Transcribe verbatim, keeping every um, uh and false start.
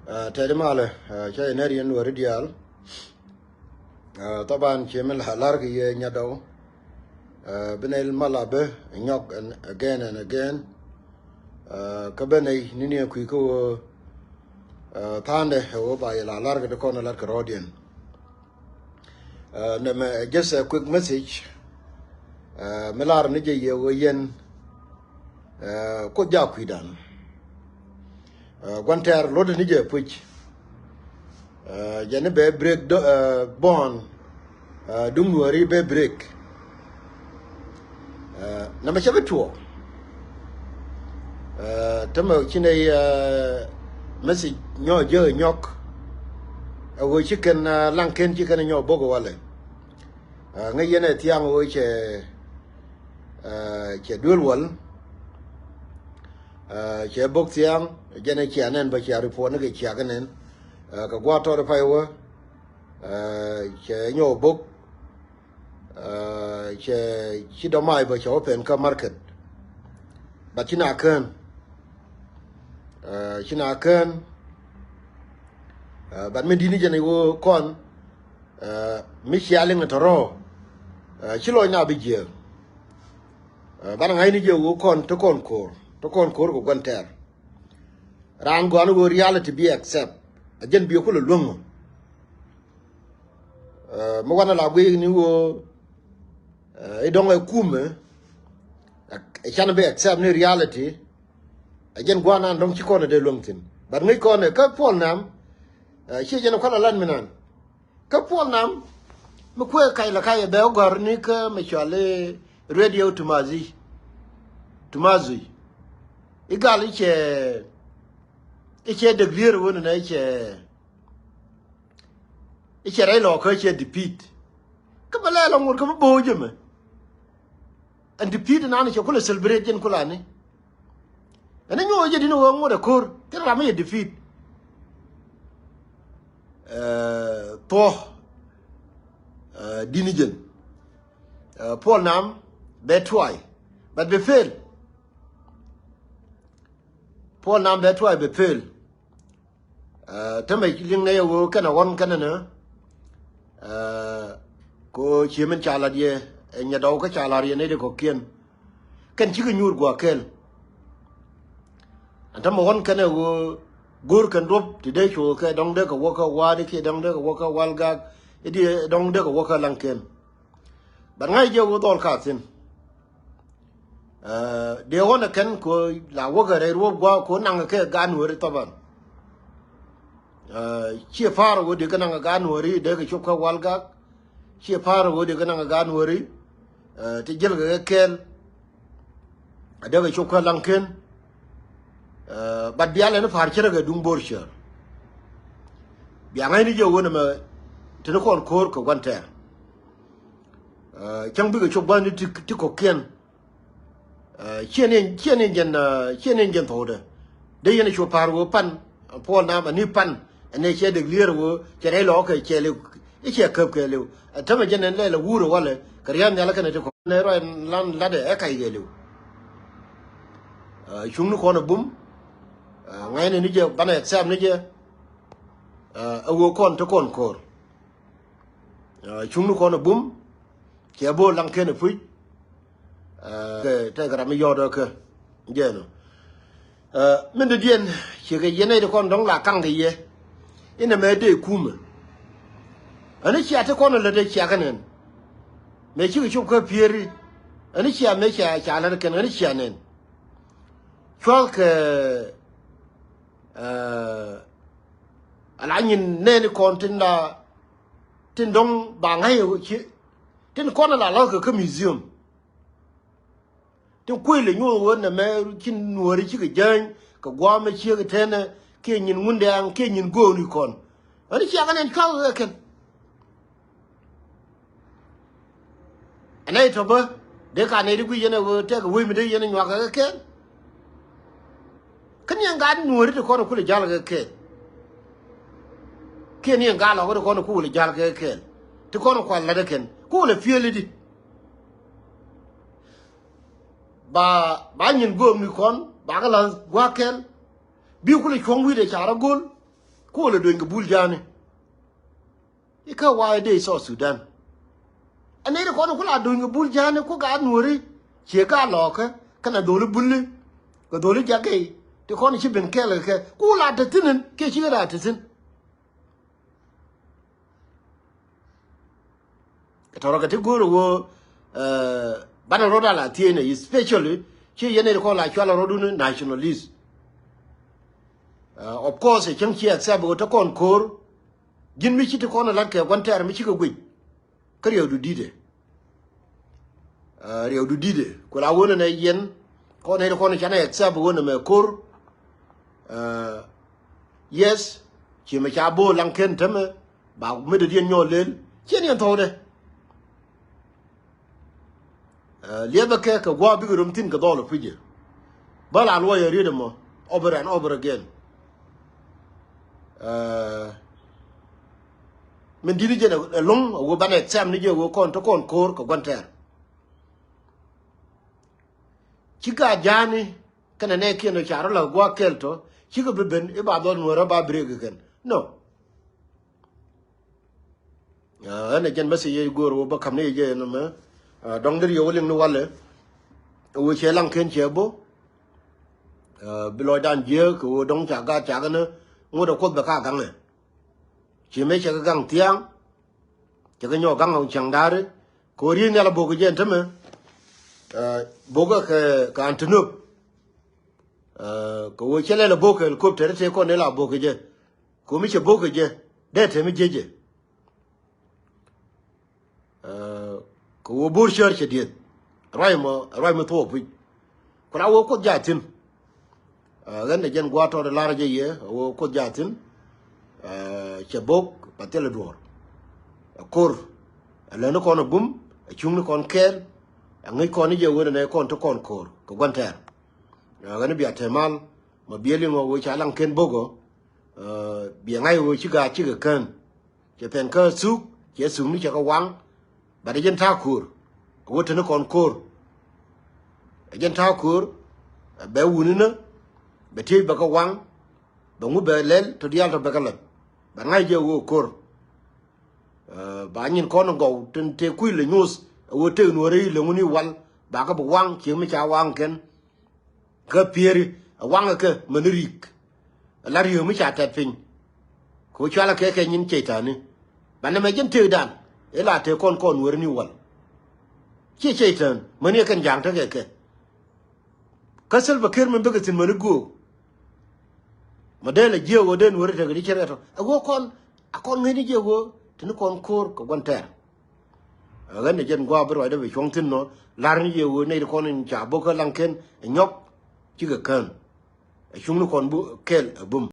Tɛt imalɛ, cä inɛr yɛn wä ri diaal. Thaban cie mi la lar kɛ yɛ nyadɔw. Bi nɛy mal a bä nyɔk again and again. Kä bä nɛy ni ni kui̱ kä wä tha̱a̱ndɛ ɛ wä ba yɛ la lar kɛ ti kɔn lat kɛ rɔɔdiɛn. Nɛmɛ just a quick message. Mi lar ni jɛ yɛ wä yɛn. Kuoth jak kui̱dan. Gua̱n tɛɛr luɔt ni jɛ puc. Jɛ ni bɛ break bɔn. Duŋ nuɔri bɛ break. Nɛmɛ cɛ bi tuɔɔk. Tämɛ ci nɛ message nyɔ jɛ nyɔk. Ɛ wä ci kɛn laŋ kɛn ci kɛn nyɔ bok walɛ. Ŋäc yɛn ɛ thiaŋ wä cɛ cɛ duel wal. Cɛ bok thiaŋ jɛn ɛ cia nɛn bä cia report ni kɛ cia kɛ nɛn. Kɛ gua̱a̱t tɔt pay wä cɛ nyɔk bok. Cɛ ci dɔmay bä cɛ wä pɛn kä market. But ci na kään ci na kään. But mi di̱t ni jɛn iwä kɔn mi cia liŋ tɔrɔ. Ci lɔc na bi jiɛ. Banɛ ŋa̱cni jɛ wä kɔn ti kɔn ko̱r ti kɔn ko̱r kɛ gua̱n tɛɛr. Raan gɔ̱a̱n wä reality bi accept a jɛn bi kulɛ luäŋ. Mi wanɛ la guic ni wä i dɔŋ ɛ kumɛ. Ɛ can bi accept ni reality. Ɛ jɛn gua̱a̱n an dɔŋ ci kɔn ɛ dee luäŋ thi̱n. But ŋäc kɔn ɛ kä puɔl nam. Ci jɛn ɛ kual a lan mi nan. Kä puɔl nam mi kuëë kac la kac ɛ bɛ gɔ̱r ni kä mi cual i radio tumazi. Tumazi igal icɛ icɛ dek lier wun nɛ icɛ icɛ rɛy lɔ kä icɛ defeat. Kä bɛ lɛ lɔ ŋut kä bä bo̱o̱ jɛ mɛ. Ɛn defeat nan icɛ kulɛ celebrate jɛn kulani. Ɛn inyuɔ jɛ din wä ŋot ɛ ko̱r thin ram i̱ yɛ defeat. Thuɔ dini jɛn. Puɔl nam bɛ tuay but bɛ fail. Puɔl nam bɛ tuay bɛ fail. Tämɛ liŋ nɛ yɛ wee kɛnɛ ɣɔn kɛnɛ nɛ. Ko cie min ca lat yɛ ɛ nyɛ dɔw kä ca lar yɛ nɛ di kɔkiɛn. Kɛn cikɛ nyuur gua̱a̱ kɛl. Ɛn tämɛ ɣɔn kɛnɛ wee go̱o̱r kɛn duɔ̱p ti dee cuɔ kɛ dɔ̱ŋ dee kɛ wä kä wa̱a̱di kiɛ dɔ̱ŋ dee kɛ wä kä wal gak. I̱ di dɔ̱ŋ dee kɛ wä kä laŋ kɛn. But ŋa̱c jɛ wee dhɔl ka thi̱n. Dee ɣɔn ɛ kɛn ko la wäkɛ rɛy ruɔ̱p gua̱a̱k ko naŋ kɛ gan weri thaban. Ciɛ pa̱a̱r wä dee kɛ naŋ gan weri dee kɛ cop kä wal gak. Ciɛ pa̱a̱r wä dee kɛ naŋ gan weri ti jil kɛ kɛ kɛɛl. A dee kɛ cop kä laŋ ken. But bial ɛn pa̱a̱r cɛ rɛ kɛ duŋ bo̱r cär. Bia ŋa̱cni jɛ wä nɛmɛ tini kɔn ko̱o̱r kɛ gua̱n tɛɛr. Cäŋ bikɛ cop gua̱n ni ti kɔ̱kiɛn. Ciɛ ni ciɛ ni jɛn ciɛ ni jɛn thokdɛ. Dee yɛn cu pa̱a̱r wee pan puɔl nam ani pan. Ɛn ɛ cɛ dek lier wee cɛ rɛy lɔɔk kɛ cɛ liw i̱ cɛ käp kɛ liw. Ɛ tämɛ jɛn ɛn lɛl ɛ wuur ɛ walɛ kɛ ria̱n nhial kɛnɛ ti kɔ̱ nɛ ruac lan latdɛ ɛ kac kɛ liw. Cuŋni kɔn ɛ bum. Ŋa̱cni ni jɛ banɛ accept ni jɛ. Ɛ wee kɔn ti kɔn ko̱o̱r. Cuŋni kɔn ɛ bum. Ciɛ bo̱o̱ laŋ ken ɛ puc. Tɛkɛ ram mi yɔɔt ɛ kä jɛn ɔ. Min dee diɛn ciɛ kɛ yɛn nɛy ti kɔn dɔ̱ŋ la kaŋ kɛ yɛ. Inɛ mɛ dee kumɛ. Ani cia ti kɔn ɛ lät ɛ cia kɛ nɛn. Mɛ cikɛ cop kä pieri. Ani cia mɛ cia ca lät kɛn ani cia nɛn. Cua̱th kɛ ala nyin nɛɛni kɔn tin la tin dɔ̱ŋ ba ŋa̱c ɛ ci tin kɔn ɛ la la̱th kɛ kä museum. Tin kuec lɛ nyuɔth ɣöö nɛmɛ ci nuääri cikɛ jäny kɛ gua̱a̱mɛ ciek ɛ tɛnɛ kiɛ nyin ŋundɛɛŋ kiɛ nyin göökni kɔn. Ɣän ciakä nɛn cua̱k ɛ kɛn. Ɛ nɛy tɔ̱ bä dee ka nɛy ti guic yɛn ɛ ɣöö tɛk ɛ wec mi dee yɛn ɛ nyuak kɛ kɛ kɛn. Kä ni ɛn gaat nuääri ti kɔn ɛ kulɛ ja̱l kɛ kɛn. Kiɛ ni ɛn gaat lɔ̱k ti kɔn ɛ kulɛ ja̱l kɛ kɛn ti kɔn ɛ kual la̱t ɛ kɛn kulɛ piëël i̱di. Ba ba nyin göökni kɔn ba kɛ la̱th gua̱a̱k kɛn. Bi kulɛ cuɔ̱ŋ wi̱i̱dɛ ca rɔ go̱l. Ku lɛ duny kɛ Bul Ja̱a̱ni. Ikä wa̱a̱ dee South Sudan. Ɛ nɛy ti kɔn ku la duny kɛ Bul Ja̱a̱ni ku ka Nuɔ̱ri. Ciɛ ka lɔɔkä kɛnɛ dholi Buli kɛ dholi Ja̱kɛ ti kɔn ci ben kɛɛl kɛ kɛ ku la te thi̱n in kiɛ ci kɛ la te thi̱n. Kɛ tɔrɔ kɛ ti go̱o̱r ɛ ɣöö banɛ rɔ̱t a la thieenɛ, especially ci yɛn ɛ ti kɔn la cual rɔ̱dun nationalist. Of course ɛ cäŋ ci accept ɣöö te kɔn ko̱o̱r. Ji̱n mi ci ti kɔn ɛ la̱t kɛ gua̱n tɛɛr mi cikɛ guic kä riɛwdu di̱tɛ. Riɛwdu di̱tɛ ku la ɣöö nɛ nɛ yɛn kɔn ɛ ti kɔn ɛ canɛ accept ɣöö nɛ mɛ ko̱o̱r. Yes, ci mɛ ca bo̱o̱ laŋ ken tämɛ ba mi dee diɛn nyɔɔl lel ciɛ ni ɛn thɔwdɛ. Liɛpɛ kɛ kɛ gua̱a̱ bikɛ rom thi̱n kɛ dhɔl ɛ puc jɛ. Bä la luɔc ɛ riet ɛmɔ over and over again. Min di̱t ni jɛn ɛ lo̱ŋ ɛ wee banɛ exam ni jɛ ɛ wee kɔn te kɔn ko̱o̱r kɛ gua̱n tɛɛr. Ci ka ja̱a̱ni kɛnɛ nɛ kiɛn ɔ ca rɔ la gua̱a̱ kɛl tɔ cikɛ bi ben i̱ ba dhɔl Nuɔ̱ɔ̱rä ba break kɛn. No. Ɣän ɛ jɛn message yɛ go̱o̱r wä bä ka̱m ni yɛ jɛ ɛn mɛ. Dɔ̱ŋ deri yɛ wä liŋ ni walɛ. Wä cɛ laŋ ken cɛ bo̱. Bi lɔcdan jiääk kɛ wä dɔ̱ŋ ca gaat ca kɛn ŋot ɛ Kuoth bɛ ka gaŋɛ. Ci mëë cɛ kɛ gaŋ thia̱a̱ŋ. Cɛ kɛ nyɔk gaŋ ɔ cäŋ da̱a̱ri kɛ wä riey nhial a bo̱k kɛ jɛ ɛn tämɛ. Bo̱k kɛ kɛ Antonop. Kɛ wä cɛ lɛl a bo̱k kɛ helicopter tëë kɔn dee la bo̱k kɛ jɛ. Kɛ wä mi cɛ bo̱k kɛ jɛ dee te mi jiec jɛ. Kɛ wä bo̱r cär cɛ dieth. Ruac mɔ ruac mi thuɔɔk puc. Ku la wä Kuoth jaa thi̱n. Ɣän dee jɛn gua̱a̱r tɔɔt lar jɛ yɛ wä Kuoth jaa thi̱n. Cɛ bo̱k pa thilɛ duɔ̱ɔ̱r. Ɛ ko̱r. Ɛ läni kɔn ɛ bum. Ɛ cuŋni kɔn kɛɛl. Ɛ ŋäc kɔn ni jɛ wen ɛ nɛ kɔn ti kɔn ko̱r kɛ gua̱n tɛɛr. Ɣän bia te mal mɔ biɛ liŋ ɔ wee ca laŋ ken bo̱k ɔ. Biɛ ŋa̱c ɣöö ci gaat cikɛ kään. Cɛ pɛn kä thuk cɛ thuk ni cɛ kɛ waŋ. Bat ɛ jɛn ta̱a̱ ko̱o̱r ɛ wä teni kɔn ko̱o̱r. Ɛ jɛn ta̱a̱ ko̱o̱r bɛ wuni nä bɛ tiec bɛ kɛ waŋ. Bɛ ŋu bɛ lɛl tɔ diaal tɔ bɛ kɛ lät. Bɛ ŋa̱c jɛ ɣöö ko̱o̱r. Ba nyin kɔn gɔw tin tëë kui̱ lɛ nyuuth ɛ wä tëë Nuɔ̱ɔ̱rä i̱ lɛ ŋuni wal ba kɛ bi waŋ cieŋ mi ca waŋ kɛn. Kä pieri ɛ waŋɛ kɛ mäni ri̱i̱k. Ɛ la ri̱i̱k mi ca tɛt piny. Kɛ wä cualɛ kɛ kɛ nyin cɛy täni. Banɛ mɛ jɛn tëëkdan ëë la tëëk kɔn kɔn Nuɔ̱ɔ̱rä ni wal. Ciɛ cɛy tän mäni ɛ kɛn ja̱a̱ŋ tekɛ kɛ. Kä Salva Kiir min bikɛ thi̱n mäni göök. Ma dee lɛ jiääk ɣöö dee Nuɔ̱ɔ̱rä tekɛ di cɛ rɛɛt tɔ ɛ ɣöö kɔn a kɔn ŋäcni jiɛ ɣöö teni kɔn ko̱o̱r kɛ gua̱n tɛɛr. Ɣän ɛ jɛn gua̱a̱ bi ruacdä bi cuɔ̱ŋ thi̱n nɔ la̱r ni jiɛ ɣöö nɛy ti kɔn in ca bo̱k kä laŋ ken ɛ nyɔk. Cikɛ kään ɛ cuŋni kɔn kɛl ɛ bum.